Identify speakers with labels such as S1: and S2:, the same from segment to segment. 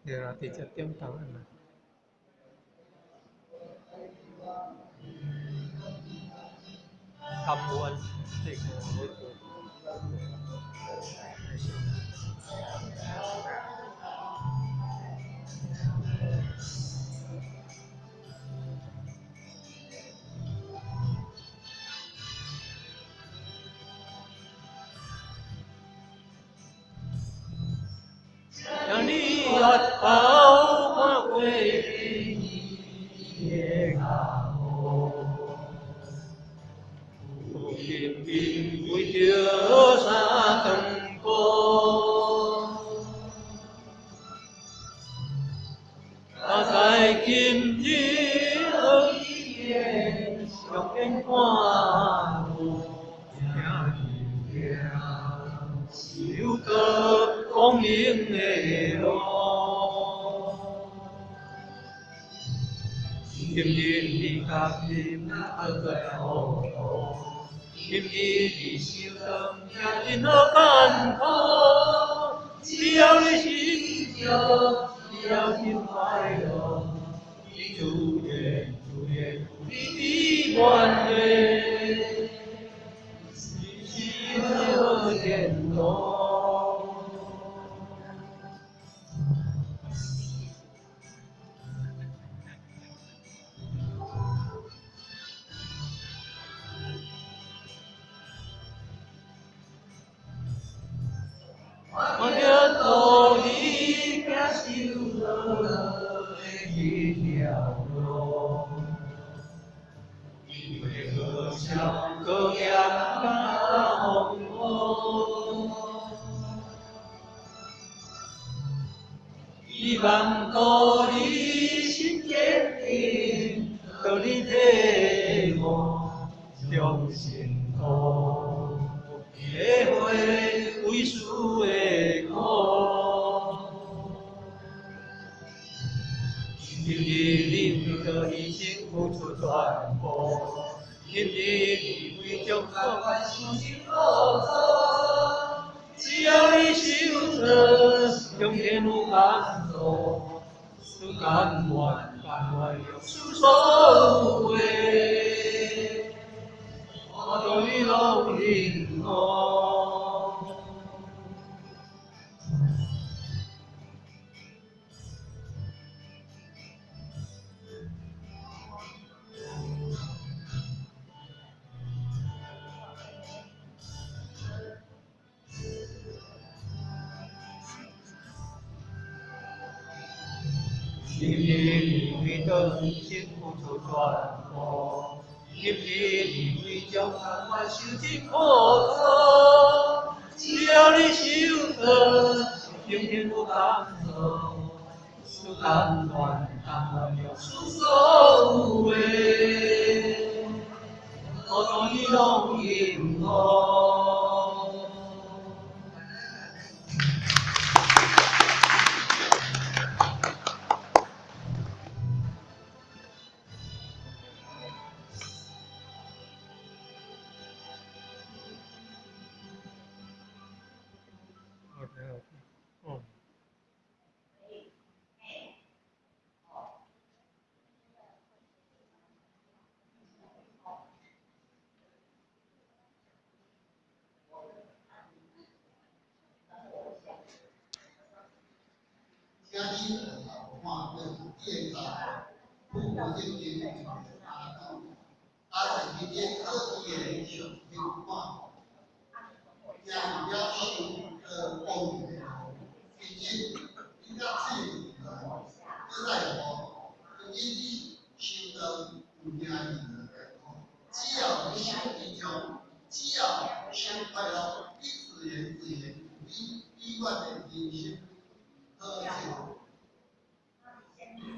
S1: 對啦，直接點檔案啦。甘願這個好做。請你越頭看過伊的腳步，人民為著三頓過，他在今日的上天看路，修得光明的路。今日你甲心得最好，今日你受當也真好艱苦，只要你心照，只要心快樂，你自然自然你的完美，是好前途。看著道理行修道的這條路，因為好笑閣行甲風雨，希望道理心堅定，道理體悟相信徒，體會為師的苦。今日你為著醫生付出全部，今日你為眾生受盡苦楚，只要你修得，上天有幫助，師甘願甘願用師所有的，我對你攏幸福。今日你為著醫生付出全部，今日你為眾生受盡苦楚，只要你修得，上天有幫助，師甘願甘願用師所有的，我對你攏幸福。OK，
S2: 请你看过你的脚步，步正经啊，在今日可以的上天看，行了修得光明的路，今日你甲这个搁再吼，今日你修得有名义的，只要你心知足，只要心快樂，你自然自然你永遠的人生好前途。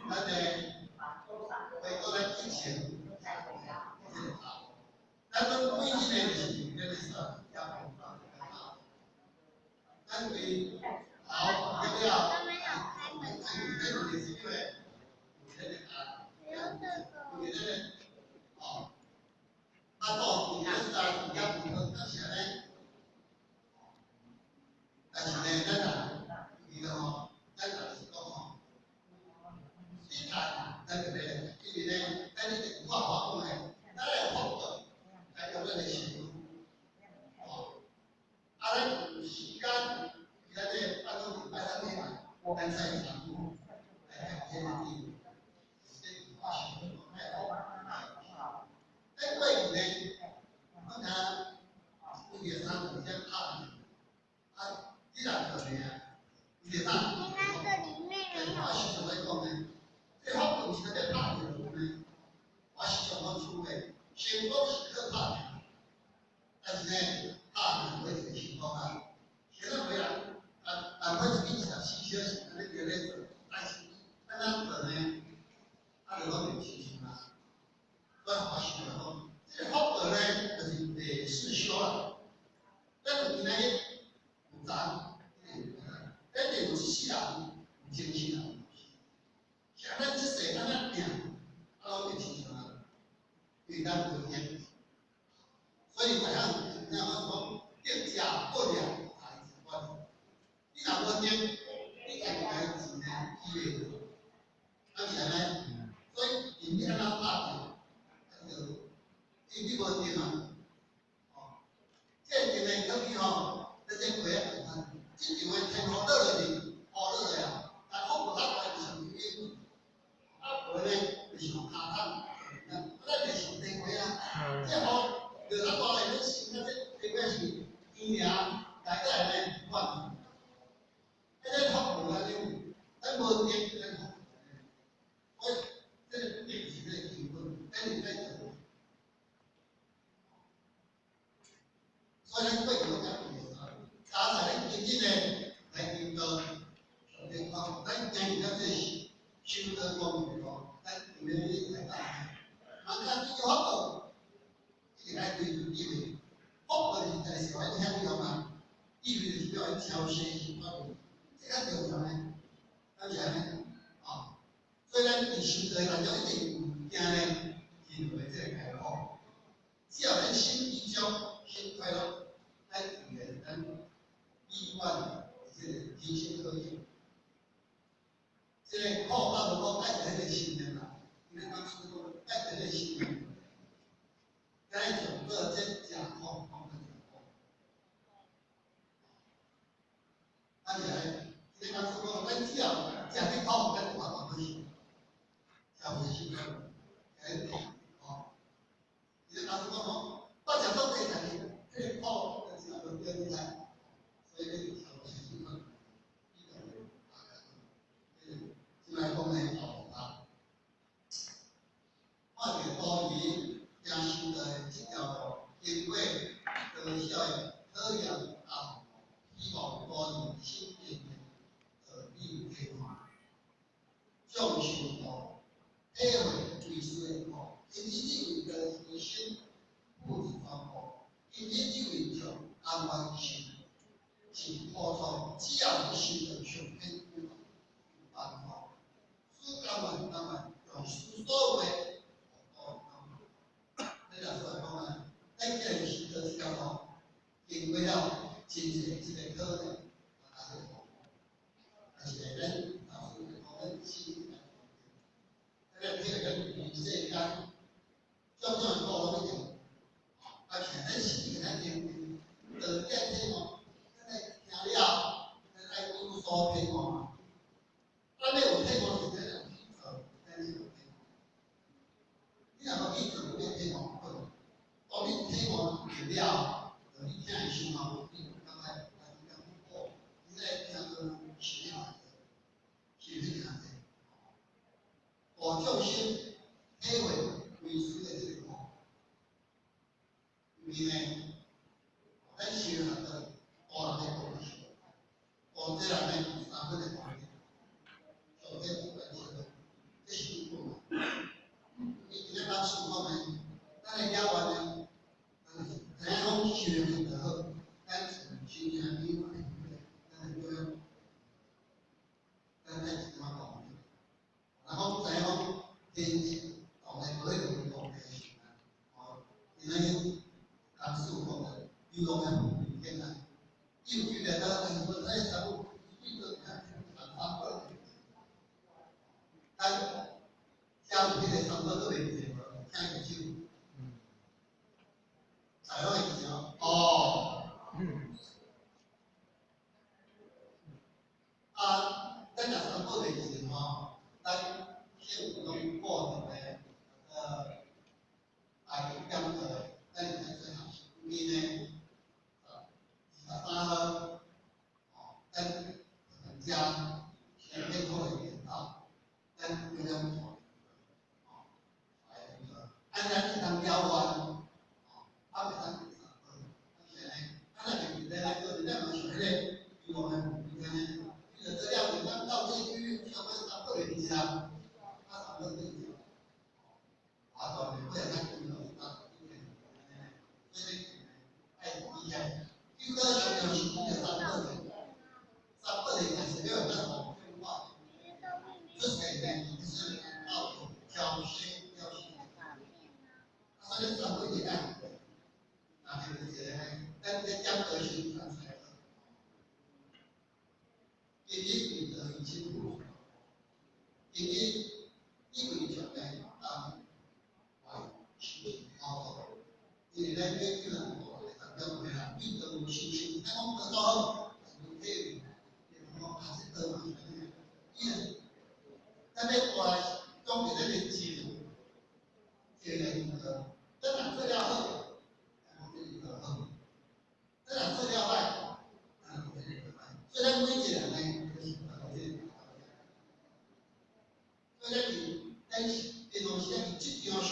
S2: 咱呢，回過來之前，咱攏每一個就是咱咧算減咱為頭了了，咱就是因為有咱的愛，有咱的哦，啊，肚有咱三減有咱是按呢，但是呢，咱啊，記得吼，咱若是講吼，咱再参与來看這個智慧。這我是咱過去呢，我聽為著啥就這拍啊，這人做咩啊？為著啥？我時常來講呢，這福報是在拍著呢。我時常講厝的，成功是靠拍拼，但是呢，拍拼無一定成功啊。現在回來，啊，但我一24小時按呢叫咧做，但是按怎做呢？啊，就攏袂親像啊。所以我想講，這個福報呢，就是累世修啦。咱有今仔日有賺，咱就有一世人有精神啊。像咱這世按怎拼，啊，攏袂親像啊。因為咱無天，所以大家有聽我講，得食不了財之關。你若無天，你家己家錢呢，機會，啊是按呢？所以因你按怎拍拼，啊就因你無定啊，哦，這定的考去吼，你這過啊簡單，這場的天雨落落去，雨落落啊，但風無較大就是有影，啊無呢，就是用跤桶，啊，咱就是地瓜啊，這雨落較大會要生啊，這地瓜是天涼來過來呢，換。啊，咱福無按呢，咱無定，咱福。我這個定是這個基本，咱是在做。所以咱過去攏遮做，加在咱今日呢來求道，上天講，咱今日咱這是修道光明的路，咱用咧來講，啊，咱這個福報，一定愛追求智慧。福報是在社會影響嘛，智慧就是叫伊超生性發揮，這較重要呢，敢是按呢？啊，所以咱佇修道當中一定有驚呢，真會這個開苦。只要咱心知足，心快樂，咱自然咱美滿這個人生可以。這個苦甲無苦，愛一個信念啦。因為當初講愛一個信念，咱上過這食苦，講較食苦。啊是按呢，這個當初講，咱只要食得苦，咱就有法度去受，社會辛苦，哎，哦。這個當初講吼，我食到底才是這個苦，咱只要都變來，所以你就社會辛苦，你就大家都，這來講呢，啊，看著多疑行修道的這條路，經過多少的考驗啊，希望多疑心定的道理體會，眾生道體會為師的苦，今日這位的醫生負責全部，今日這位就甘願受，是菩薩，只要你修到上天有辦法，師甘願甘願用師所有的。你若說來講啊，咱既然修到這條路，經過了真濟這個考驗，啊，這個但是咱老師講，咱心來，咱體會咱人世間種種的苦攏一定，啊，像咱心來定，道見體悟，咱來聽了，咱愛有所體悟嘛。咱欲有體悟，就是咱去做，咱先有體悟。你若無去做，你欲體悟無可能。當你體悟了，就你聽的時候，你就感覺啊，你感覺哦，你來聽到是啥物？是啥物？大眾生體會為師的這個苦，因為呢，咱修行的大人的功德，大這人呢三分的功德，上天不管什麼，這是因果嘛。伊佇咧當師講呢，咱的了願呢，知影講修行就好，咱親像你嘛，咱就對，咱愛怎麼講？然後知影講天當然無彼個公平性啊，哦，因為當師講的，流動的天啊，伊有對來講，但是無睇啥物，對宝的时吼，咱政府拢固定的大点的，咱会使做学习。因为呢，23号，哦，咱增加先天课的研讨，咱有两哦，来那个，按咱会当了完，哦，啊，袂当三个，啊是呢，啊，若是伫咧来做，咱嘛想彼个，比如讲，你看呢，你著做了，咱到这区，你讲要三个月一啊，啊，三个月一，啊，当然，尾仔咱规落啊，所以爱厉害。应该上要是这个三宝的，三宝的也是要咱吼变化。这谁呢？就是要有挑选挑选。啊，所以三宝的咱，啊，就是这个，咱这点德行传出来。今日为得已经付，今日因为上呢，啊，来修行好好，因为咱这叫人当中的啦，对道有信心，咱讲得到好，有体会，讲啊，这道嘛是安尼，伊咱要过来讲伫咱的情，这个就是，咱若做了好，咱讲这个好；咱若做了歹，咱讲这个歹。所以咱每一个人呢，就是这个。所以咱伫咱平常时伫职场上，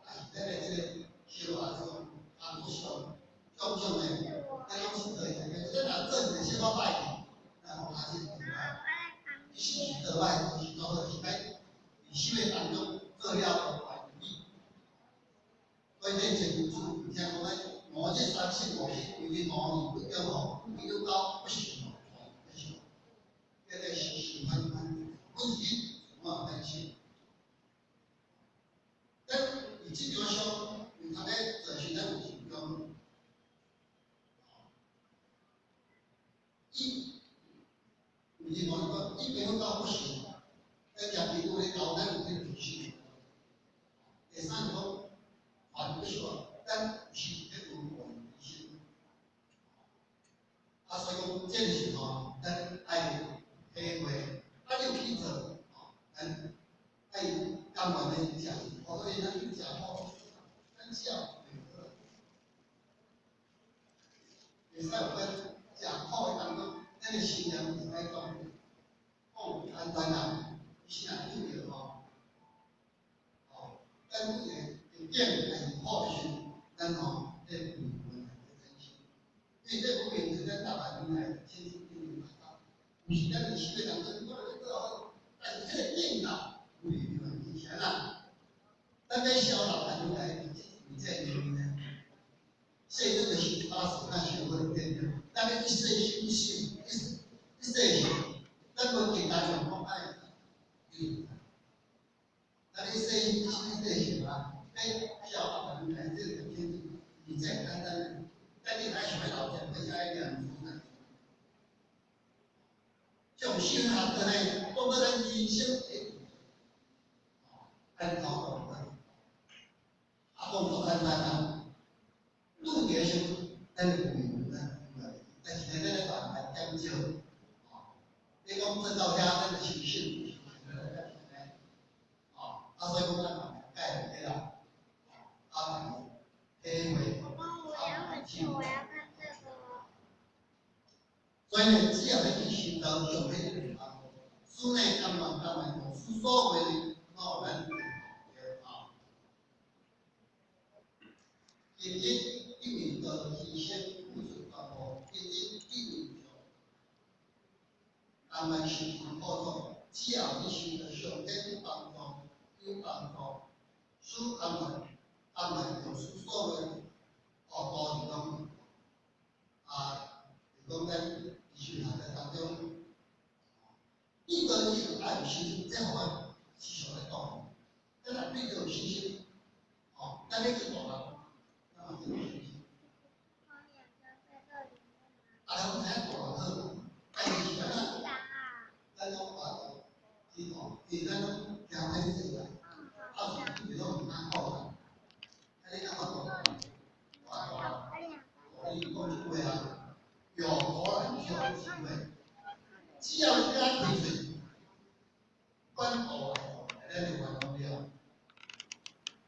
S2: 还是咱的这个生活中、工作上，种种的，咱拢是做的。咱若做一个小可歹去，咱讲啊，这个歹。其实是做歹，是做好，是歹伫生活当中做了完美。所以这前主听讲咱五日三七五日，规日五日不中吼，比如到不行哦，不行。这个是喜欢欢，每日我担心。咱伫职场上，有通咧做时，咱有成功。伊有另外一个，伊朋友到不行，咱交朋友咧交咱有迄个自信。第三是讲，反不说，咱是咧有问题。啊，所以讲这个时候，咱爱体会，啊，你有去做，吼，咱爱甘愿咧食，所以咱去食苦，咱吃袂好。会使有咱食苦的当中，咱的信念是爱转变。讲简单啊，其实若拄著吼，吼，咱每个会变还是苦的时，咱吼，这有问题在产生。因为这方面是咱台湾来亲身经历到，毋是咱伫生活当中，我咧做好，但是这个变导有问题是啦，咱咧消老朋友来伫这原因呢？细阵就是把手看学会变的，咱咧一世修行，一一世修，咱无其他状况爱，咱一世一世修啊，咧消老朋友来这个天，而且简单。咱你来想老钱，要遮念书呢？从小学的呢，讲到咱人生的，按头路啊，讲做简单啊，拄着时，咱就明白，但是呢，咱咧慢慢减少，哦，你讲做到遐，咱就相信，哦，啊，所以讲咱慢慢改就对啦，啊，体会。
S3: 我要看这个。
S2: 所以呢，只要你去寻到上迄个地方，使呢甘愿甘愿用使所谓的我咱对啊。今日因为的牺牲付出全部，今日因为甘愿辛苦苦做，只要你受到上天帮助，有帮助，使甘愿甘愿用使所谓的。哦，多是讲，啊，是讲咱艺术学的当中，对道你爱有信心，这互我时常咧讲。咱若对道有信心，哦，咱咧去大人，咱嘛有信心。啊，咱有知影大人好，但是是按怎？咱拢话伊吼，伊咱拢听歹势啦，啊，是伊拢毋通好啦，啊，你感觉大？你讲一句话啊，有苦难就有机会。只要你敢开喙，管道的，咱就完工了。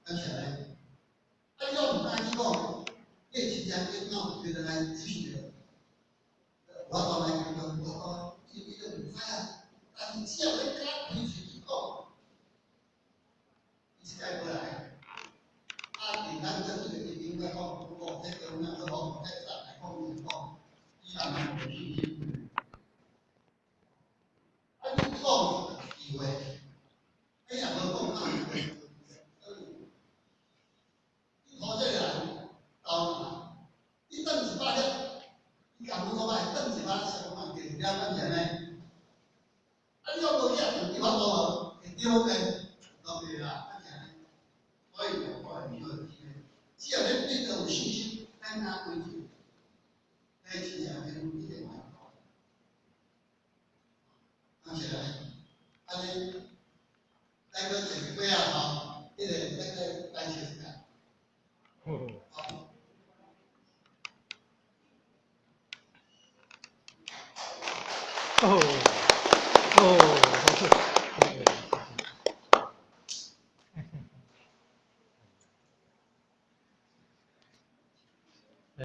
S2: 敢是按呢？啊，你拢毋知去讲，你的亲戚见到觉得来支持着，我当来讲，我讲，伊都毋知啊。但是只要你敢开喙去讲，伊是爱过來。啊，伫咱這這個一定來講，哦，這個那個好，這個來講就講，伊人無信心。啊，你講是話，你若無講啊，你討這個人投你轉100粒，你共阮講歹，轉100粒上萬計，了敢是按呢？啊，你若無遐轉，你法度無？會對的，都對啦，敢是按呢？所以我會說，只要咱對佗有信心，咱敢開喙，咱親像咱一定會。敢是按呢？按呢，咱閣坐一擺啊吼，彼個咱個感謝一下。好。
S1: 哦。